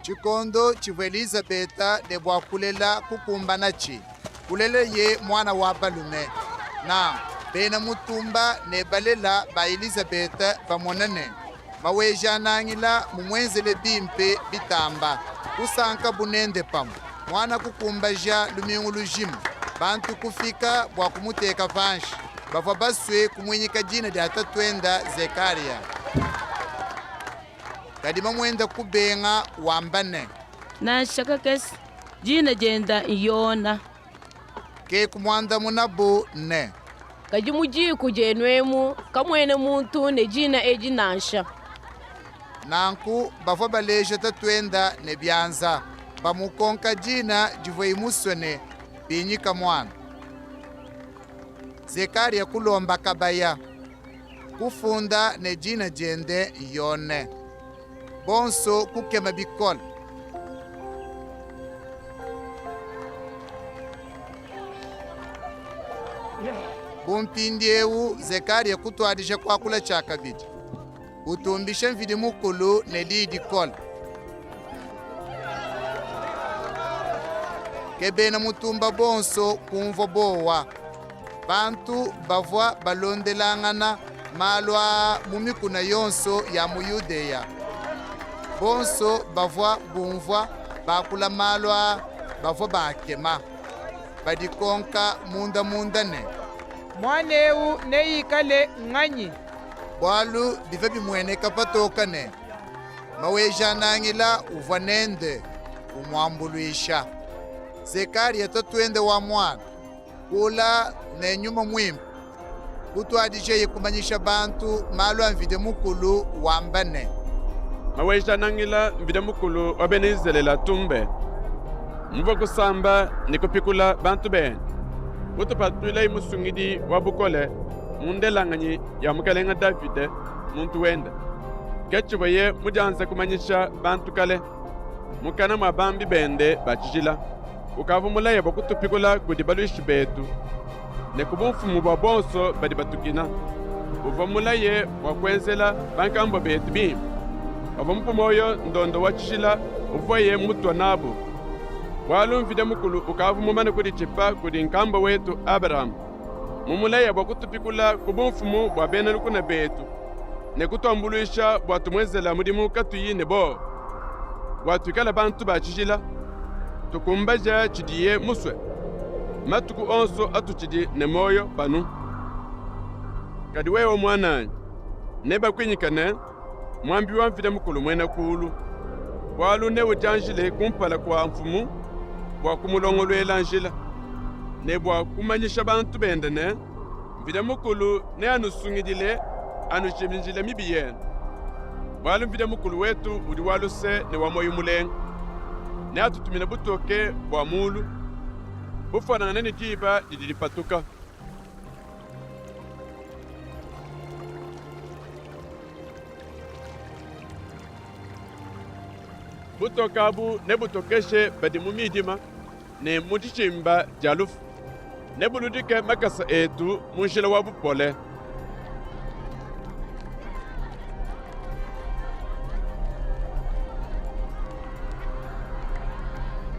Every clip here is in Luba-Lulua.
Tshikondo tshivua Elizabeta ne bua kulela kukumbanatshi, kuleleye muana wa balume. Nanku bena mutumba ne balela ba Elizabeta bamona ne, Maweja-Nangila mumuenzele bimpe bitamba, kusankabu nende pamue. Muana kukumbaja lumingu lujima, bantu kufika bua kumuteka panshi. Bavua basue kumuinyika dina dia tatuenda Zekarya. Kadi mamuende kubenga, wamba ne. Nansha kakese, dina diende n'Yona. Ke kumuandamunabu ne. Kadi mu diku dienu emu kamuena muntu ne dina edi nansha. Nanku bavua baleja tatuenda ne bianza, bamukonka dina divuaye musue ne binyika muana. Zekarya kulomba kabaya, kufunda ne dina diende Yone. Bonso kukema bikole. Bu mpindiewu Zekarya kutuadija kuakula tshiakabidi, utumbisha Mvidi Mukulu ne diyi dikole. Ke bena mutumba bonso kumvua bowa. Bantu bavua balondelangana malu aa mu mikuna yonso ya mu Yudeya. Bonso bavua bumvua bakula malu aa bavua baakema, badikonka munda munda ne, Muana eu neikale nganyi? Bualu bivua bimueneka patoke ne, Maweja-Nangila uvua nende, umuambuluisha. Zekarya tatuende wa muana Kula ne Nyuma Muimpe, kutuadijaye kumanyisha bantu malu a Mvidi Mukulu, wamba ne. Maweja-Nangila Mvidi Mukulu wa bena Izrayele atumbe, muvua kusamba ne kupikula bantu bende, kutupatuilaye musungidi wa bukole mu ndelanganyi ya mukalenga Davide, muntu wende. Ke tshivuaye mudianze kumanyisha bantu kale mukana mua bambi bende ba tshijila. Ukavua mulaye bua kutupikula kudi baluishi betu ne ku bumfumu bua bonso badi batukina. Uvua mulaye bua kuenzela bankambua betu bimpe. Kavua mupue muoyo ndondo wa tshijila uvuaye mutua nabu, bualu Mvidi Mukulu ukavua mumane kuditshipa kudi nkambua wetu Abrahame, mumulaye bua kutupikula ku bumfumu bua bena lukuna betu ne kutuambuluisha bua tumuenzela mudimu katuyi ne bowa, bua tuikale bantu ba tshijila, tukumbaja tshidiye musue matuku onso atutshidi ne muoyo panu. Kadi wewe muananyi, nebakuinyike ne, Muambi wa Mvidi Mukulu Muena Kulu, bualu neudianjile kumpala kua Mfumu bua kumulongoluela njila, ne bua kumanyisha bantu bende ne, Mvidi Mukulu neanusungidile, anujimijile mibi yenu. Bualu Mvidi Mukulu wetu udi wa luse ne wa muoyi mulenga. Neatutumine butoke bua mulu, bufuanangane ne diba didi dipatuka. Butoke abu nebutokeshe badi mu midima ne mu ditshimba dia lufu, nebuludike makasa etu mu njila wa bupole.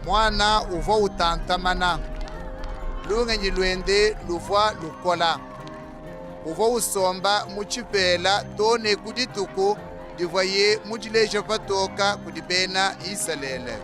Muana uvua utantamana, lungenyi luende luvua lukola. Uvua usomba mu tshipela too ne ku dituku divuaye mudileje patoka kudi bena Isalele.